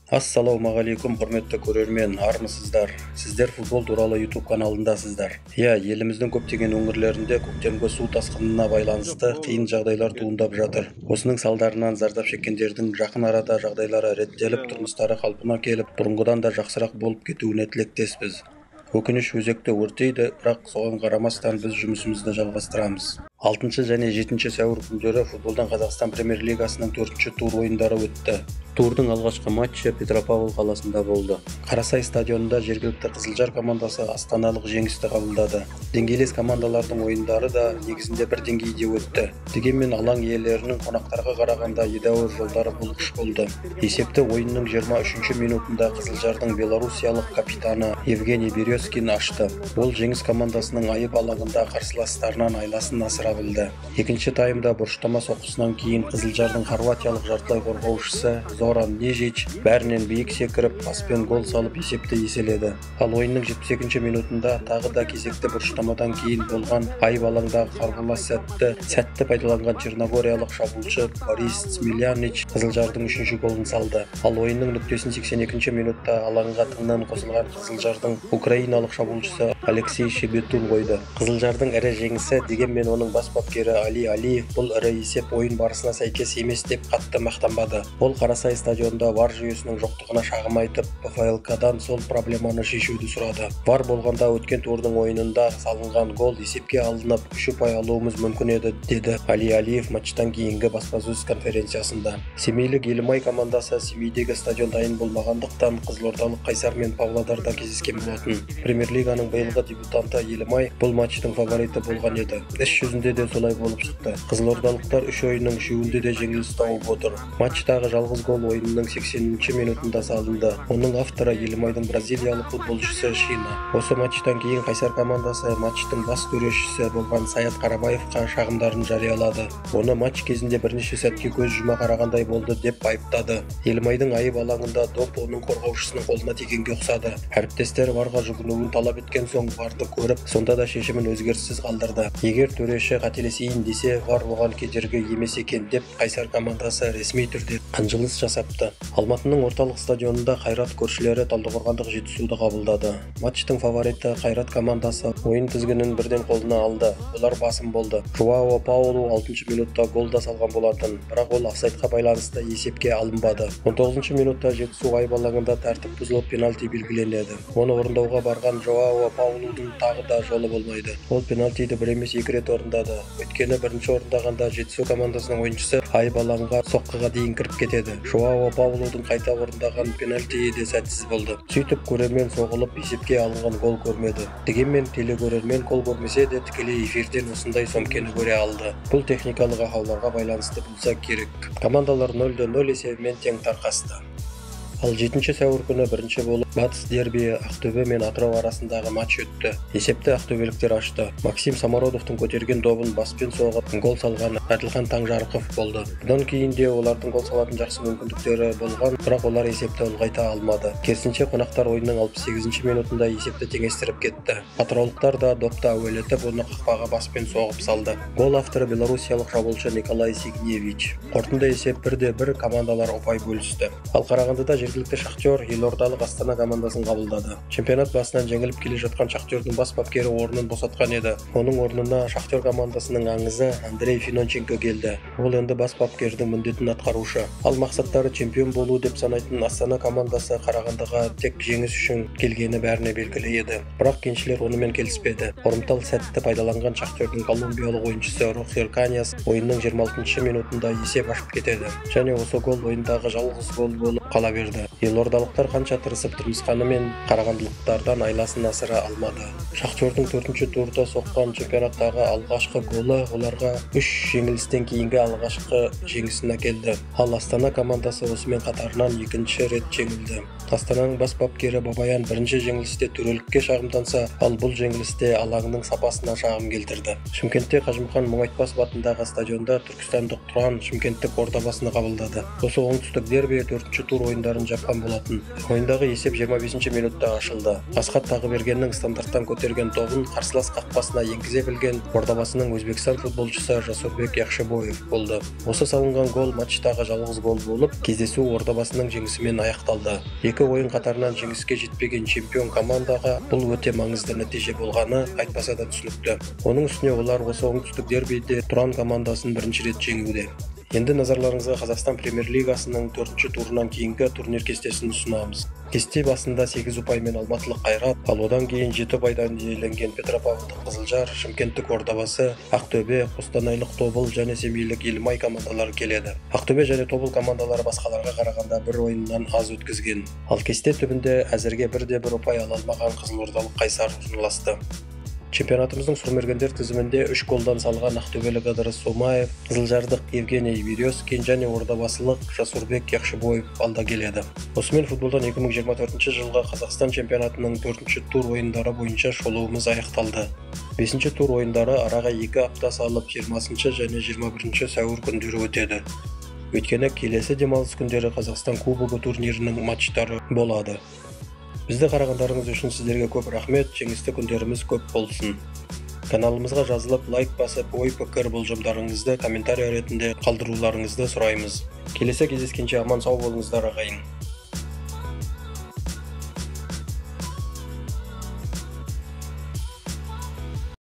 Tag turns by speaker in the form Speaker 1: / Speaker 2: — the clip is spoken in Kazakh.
Speaker 1: Ассалаумағалейкум, құрметті көрермен, армысыздар? Сіздер футбол туралы YouTube каналындасыздар. Иә, еліміздің көптеген өңірлерінде көктемгі су тасқынына байланысты қиын жағдайлар туындап жатыр. Осының салдарынан зардап шеккендердің жақын арада жағдайлары реттеліп, тұрмыстары қалпына келіп, бұрынғыдан да жақсырақ болып кетуіне тілектеспіз. Өкініш өзекті өртейді, бірақ соған қарамастан біз жұмысымызды жалғастырамыз. 6 және 7 сәуір күндері футболдан Қазақстан премьер-лигасының 4-ші тур ойындары өтті. Турдың алғашқы матчы Петропавл қаласында болды. Қарасай стадионында жергілікті Қызылжар командасы астаналық Жеңісті қабылдады. Деңгейлес командалардың ойындары да негізінде бір деңгейде өтті. Дегенмен алаң иелерінің қонақтарға қарағанда едәуір жолдары болғыш болды. Есепті ойынның 23-ші минутында Қызылжардың белоруссиялық капитаны Евгений Березкин ашты. Ол Жеңіс командасының айып алаңында қарсыластарынан айласын асыра білді. Екінші таймда бұрыштама соққысынан кейін Қызылжардың хорватиялық жартылай қорғаушысы Зоран Нежич бәрінен биік секіріп, паспен гол салып есепті еселеді. Ал ойынның 72-ші минутында тағы да кезекті бұрыштамадан кейін болған айып алаңдағы қарбалас сәтті пайдаланған черногориялық шабуылшы Борис Смилянич Қызылжардың 3-ші голын салды. Ал ойынның нүктесін 82-ші минутта алаңға тыңнан қосылған Қызылжардың украиналық шабуылшысы Алексей Шебетун қойды. Қызылжардың ірі жеңісі, дегенмен оның бас бапкері Али Алиев бұл ірі есеп ойын барысына сәйкес емес деп қатты мақтанбады. Ол Қарасай стадионында ВАР жүйесінің жоқтығына шағым айтып, ПФЛК-дан сол проблеманы шешуді сұрады. ВАР болғанда өткен турдың ойынында салынған гол есепке алынып, 3 ұпай алуымыз мүмкін еді, деді Али Алиев матчтан кейінгі баспасөз конференциясында. Семейлік Елімай командасы Семейдегі стадион дайын болмағандықтан қызылордалық Қайсар мен Павлодарда кездескен болатын. Премьер-лиганың биылғы дебютанты Елімай бұл матчтың фавориті болған еді. Іс жүзінде де солай болып шықты. Қызылордалықтар 3 ойынның 3-уінде де жеңіліс тауып отыр. Матчтағы жалғыз гол ойынның 80-ші минутында салынды. Оның авторы Елімайдың бразилиялық футболшысы Шина. Осы матчтан кейін Қайсар командасы матчтың бас төрешісі болған Саят Қарабаевқа шағымдарын жариялады. Оны матч кезінде бірнеше сәтке көз жұма қарағандай болды деп айыптады. Елімайдың айып алаңында доп оның қорғаушысының қолына тигенге ұқсады. Әріптестері ВАР-ға жүгінуін талап еткен соң ВАР-ды көріп, сонда да шешімін өзгеріссіз қалдырды. Егер төреші қателесейін десе, ВАР оған кедергі емес екен деп Қайсар командасы ресми түрде қынжылыс жасапты. Алматының орталық стадионында Қайрат көршілері талдықорғандық Жетісуды қабылдады. Матчтың фавориті Қайрат командасы ойын тізгінін бірден қолына алды. Олар басым болды. Жуао Паулу 6-шы минутта гол да салған болатын, бірақ ол офсайдқа байланысты есепке алынбады. 19-шы минутта Жетісу айып алаңында тәртіп бұзылып пенальти белгіленеді. Оны орындауға барған Жуао Паулудың тағы да жолы болмайды. Ол пенальтиді бір емес екі рет орындады. Өйткені бірінші орындағанда Жетісу командасының ойыншысы айып алаңға соққыға дейін кіріп кетеді. Жуао Паулудың қайта орындаған пенальтиі де сәтсіз болды. Сөйтіп көрермен соғылып есепке алынған гол көрмеді. Дегенмен телекөрермен гол көрмесе де тікелей эфирден осындай сөмкені көре алды. Бұл техникалық ақауларға байланысты болса керек. Командалар 0-0 есебімен тең тарқасты. Ал 7 сәуір күні бірінші болып Батыс дерби Ақтөбе мен Атырау арасындағы матч өтті. Есепті ақтөбеліктер ашты. Максим Самородовтың көтерген добын баспен соғып гол салған Әділхан Таңжарықов болды. Бұдан кейін де олардың гол салатын жақсы мүмкіндіктері болған, бірақ олар есепті ұлғайта алмады. Керісінше қонақтар ойынның 68-ші минутында есепті теңестіріп кетті. Атыраулықтар да допты әуелетіп, оны қақпаға баспен соғып салды. Гол авторы белоруссиялық шабуылшы Николай Сигневич. Қорытынды есеп 1-1, командалар ұпай бөлісті. Ал Қарағандыда жергілікті Шахтер елордалық Астана командасын қабылдады. Чемпионат басынан жеңіліп келе жатқан Шахтердің бас бапкері орнын босатқан еді. Оның орнына Шахтер командасының аңызы Андрей Финонченко келді. Ол енді бас бапкердің міндетін атқарушы. Ал мақсаттары чемпион болу деп санайтын Астана командасы Қарағандыға тек жеңіс үшін келгені бәріне белгілі еді. Бірақ кеншілер онымен келіспеді. Ұрымтал сәтті пайдаланған Шахтердің колумбиялық ойыншысы Рохер Каньяс ойынның 26-шы минутында есеп ашып кетеді. Және осы гол ойындағы жалғыз гол болып қала берді. Елордалықтар қанша тырысып тырмысқанымен қарағандылықтардан айласын асыра алмады. Шахтердің 4-ші турда соққан чемпионаттағы алғашқы голы оларға 3 жеңілістен кейінгі алғашқы жеңісін әкелді. Ал Астана командасы осымен қатарынан екінші рет жеңілді. Астананың бас бапкері Бабаян бірінші жеңілісте төрелікке шағымданса, ал бұл жеңілісте алаңның сапасына шағым келтірді. Шымкентте Қажымұқан Мұңайтпасов атындағы стадионда түркістандық Тұран шымкенттік Ордабасыны қабылдады. Осы оңтүстік дерби 4-ші тур ойындарын жапқан болатын. Ойындағы есеп 25-ші минутта ашылды. Асхат Тағыбергеннің стандарттан көтерген добын қарсылас қақпасына енгізе білген Ордабасының Өзбекстан футболшысы Жасурбек Яхшибоев болды. Осы салынған гол матчтағы жалғыз гол болып, кездесу Ордабасының жеңісімен аяқталды. Екі ойын қатарынан жеңіске жетпеген чемпион командаға бұл өте маңызды нәтиже болғаны айтпаса да түсінікті. Оның үстіне олар осы оңтүстік дербиде Тұран командасын бірінші рет жеңуде. Енді назарларыңызға Қазақстан премьер-лигасының 4-ші турынан кейінгі турнир кестесін ұсынамыз. Кесте басында 8 ұпаймен алматылық Қайрат, ал одан кейін 7 ұпайдан иеленген Петропавлдық Қызылжар, Шымкенттік Ордабасы, Ақтөбе, Қостанайлық Тобыл және Семейлік Елімай командалары келеді. Ақтөбе және Тобыл командалары басқаларға қарағанда бір ойыннан аз өткізген. Ал кесте түбінде әзірге бірде-бір ұпай ала алмаған қызылордалық Қайсар орналасты. Чемпионатымыздың сұрмергендер тізімінде 3 голдан салған ақтөбелік Ыдырыс Сомаев, қызылжардық Евгений Березкин және ордабасылық Жасурбек Яхшибоев алда келеді. Осымен футболдан 2024 жылғы Қазақстан чемпионатының 4-ші тур ойындары бойынша шолуымыз аяқталды. 5-ші тур ойындары араға 2 апта салып 20 және 21 сәуір күндері өтеді. Өйткені келесі демалыс күндері Қазақстан Кубогы турнирінің матчтары болады. Бізді қарағандарыңыз үшін сіздерге көп рахмет, жеңісті күндеріміз көп болсын. Каналымызға жазылып, лайк басып, ой пікір болжамдарыңызды комментарий ретінде қалдыруларыңызды сұраймыз. Келесі кездескенше аман сау болыңыздар ағайын.